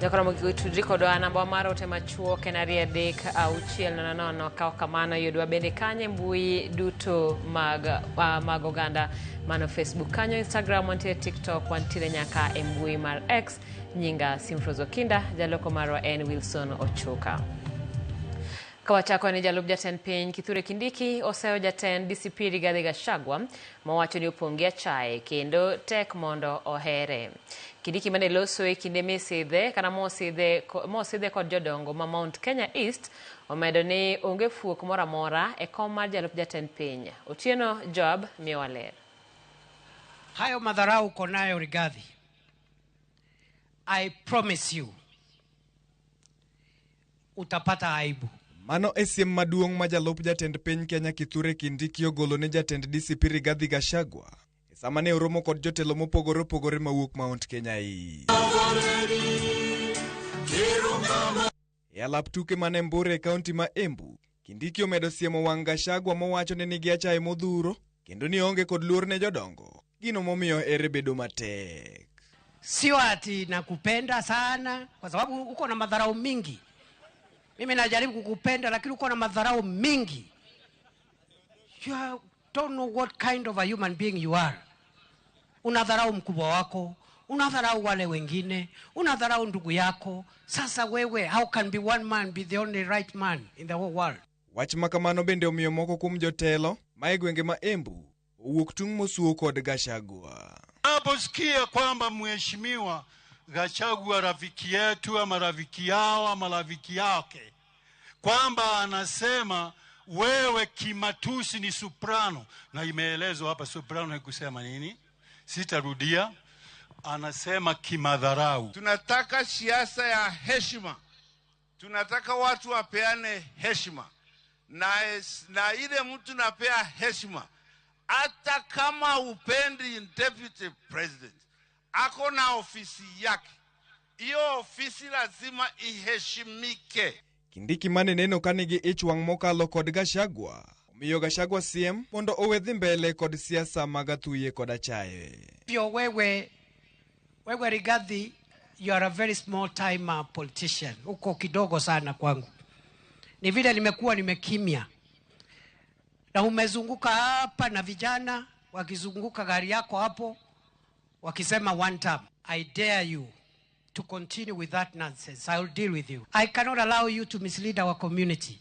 Jokoro tudri kodwa namba mar ote machuok en 23600. Kaok kamano yudwa bende kanyo e mbui duto mag oganda mano Facebook kanyo, Instagram wantiere, TikTok wantiere, nyaka e mbui mar X. Nyinga Simfros Okinda, jaloko marwa en Wilson Ochuka. Kawachako ni jalup jatend piny Kithure Kindiki oseyo jatend DCP Rigathi Gachagua mowacho ni opong' gi achaye kendo tek mondo ohere. Kindiki mane loso e kinde misidhe kata mosidhe kod jodongo ma Mount Kenya East omedo ni onge fuok moro amora e kom mar jalup jatend piny. Otieno Joab miyowa ler. Hayo madharau uko nayo Rigathi, I promise you utapata aibu. Mano e siem maduong' ma jalup jatend piny Kenya Kithure Kindiki ogolo ne jatend DCP Rigathi Gachagua e sama ne oromo kod jotelo mopogore opogore mawuok Mount Kenya East. E alap tuke mane Mbure e kaunti ma Embu, Kindiki omedo siemo wang' Gachagua mowacho ni nigi achaye modhuro kendo ni oonge kod luor ne jodongo, gino momiyo ere bedo matek. Sio ati nakupenda sana kwa sababu uko na madharau mingi. Mimi najaribu kukupenda lakini uko na madharau mingi. You don't know what kind of a human being you are. Unadharau mkubwa wako, unadharau wale wengine, unadharau ndugu yako. Sasa wewe, how can be one man be the only right man in the whole world? Wach ma kamano bende omiyo moko kuom jotelo ma e gwenge ma Embu owuok tung' mosuo kod Gachagua. Naposikia kwamba mheshimiwa Gachagua rafiki yetu ama rafiki yao ama rafiki yake kwamba anasema wewe kimatusi ni soprano, na imeelezwa hapa soprano ni kusema nini, sitarudia. Anasema kimadharau. Tunataka siasa ya heshima, tunataka watu wapeane heshima na ile mtu napea heshima, hata kama upendi deputy president, ako na ofisi yake, hiyo ofisi lazima iheshimike. Kindiki mane neno ka nigi ich wang' mokalo kod Gachagua omiyo Gachagua siem mondo owe dhi mbele kod siasa mag athuye kod achaye. Hivyo wewe Rigathi, you are a very small time politician. Uko kidogo sana kwangu. Ni vile nimekuwa nimekimya. Na umezunguka hapa na vijana wakizunguka gari yako hapo wakisema one term. I dare you to continue with that nonsense. I will deal with you. I cannot allow you to mislead our community.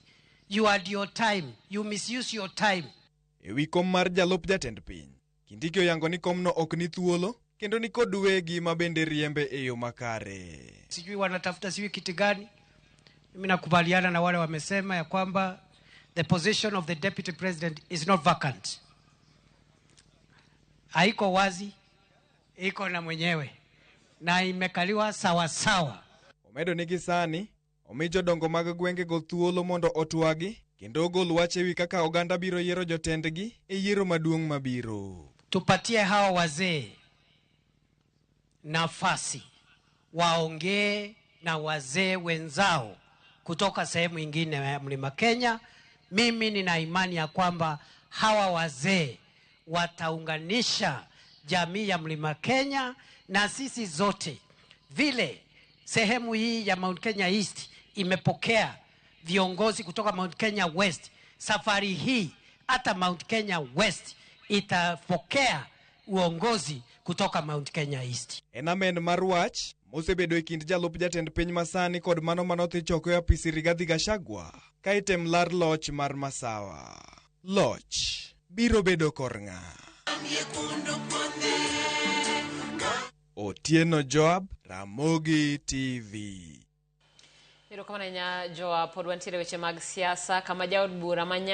You had your time. You misuse your time. E wi kom mar jalup jatend piny, Kindiki oyango ni komno ok ni thuolo kendo ni kod wegi ma bende riembe e yo makare. Sijui wanatafuta sijui kiti gani. Mimi nakubaliana na wale wamesema ya kwamba the position of the deputy president is not vacant. Haiko wazi, iko na mwenyewe na imekaliwa sawa sawa. Omedo ni gi sani omi jodongo mag gwengego thuolo mondo otwagi kendo ogol wach ewi kaka oganda biro yiero jotendgi e yiero maduong' mabiro. Tupatie hawa wazee nafasi waongee na wazee wenzao kutoka sehemu ingine ya Mlima Kenya. Mimi nina imani ya kwamba hawa wazee wataunganisha jamii ya Mlima Kenya na sisi zote. Vile sehemu hii ya Mount Kenya East imepokea viongozi kutoka Mount Kenya West, safari hii hata Mount Kenya West itapokea uongozi kutoka Mount Kenya East. En amen mar wach mosebedo e kind jalup jatend piny masani kod mano manothi choko e apisi Rigathi Gachagua ka item lar loch mar Masawa. Loch biro bedo kor ng'a? Otieno Joab, Ramogi TV. Erokamano ahinya Joab, pod wantiere weche mag siasa kama jaod bura ma Nyando